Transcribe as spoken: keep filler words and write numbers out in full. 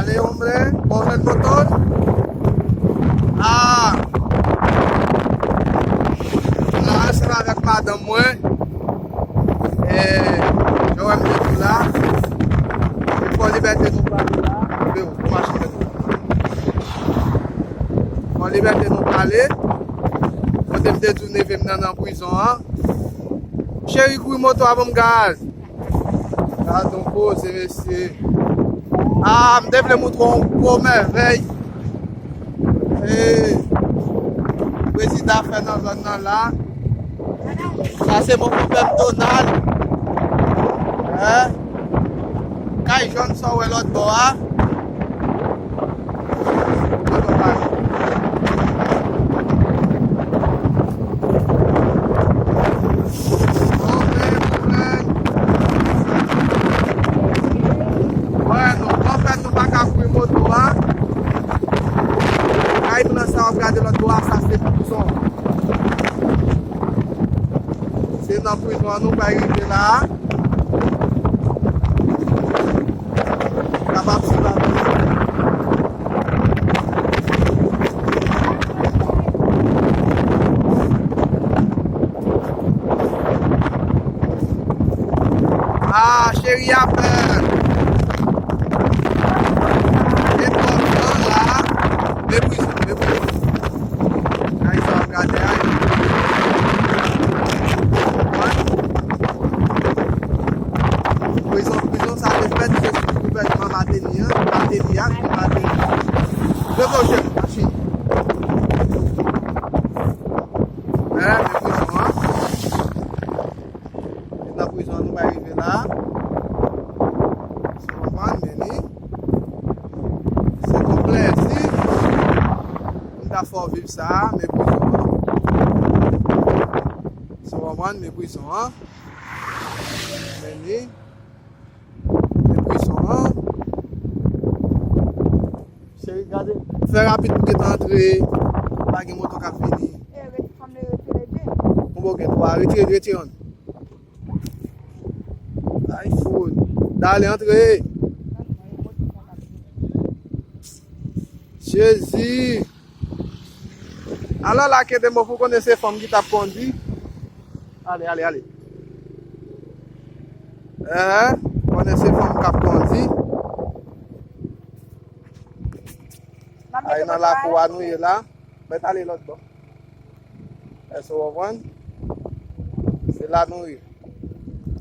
Gade yon mwen, bon jèn moto. Ah! La, ansanm avèk madanm mwen. E, jan w wè m te di w la. Fò Libète nou prale la. Yo, machin. Fò Libète nou prale. Kote m te di w neve m nan nan prizon an. Cheri, kouri moto a ban m gaz. Gad yon koze, mesye. Ah, m te vle montre w yon gwo mèvèy. E, prezidan fè nan zòn nan la. Sa se bon konpè m Donald. Hein? Kay jòn sa w wè lòt bò a. Wè, nou, anfèt, nou pa ka kouri moto a. Kay m nan sa w ap gade lòt bò a, sa se prizon. Se nan prizon an nou pral rive la a. Kapab sipòte. Ah, cheri a pè. E pòt lan la. Meprize, meprize. Ay, sa w ap gade a. Prizon, prizon sa te fèt, se sou gouvènman Mateli an, Mateli a, sou Mateli. Leve w, cheri, machin. Hein, men prizon an. Nan prizon an, nou pa rive la. Ou konprann, men ni. Se konplè, si. M ta fè w viv sa, men prizon an. Ou konprann, men prizon an. Men ni. Men prizon an. Cheri, gade. Fè rapid pou gentan antre. Pa gen moto k ap vini. E, ret, fanm nan retire de. Konbyen w gen? Twa. Retire, retire youn. Ay, fout. Dale, antre. Jezi. Alò la, Kedemo, pou konnen se fanm ki t ap kondi. Ale, ale, ale. Ehe, konnen se fanm k ap kondi. Ay, nan lakou a nou ye la. Mèt ale lòt bò. Èske w konprann? Se la nou ye.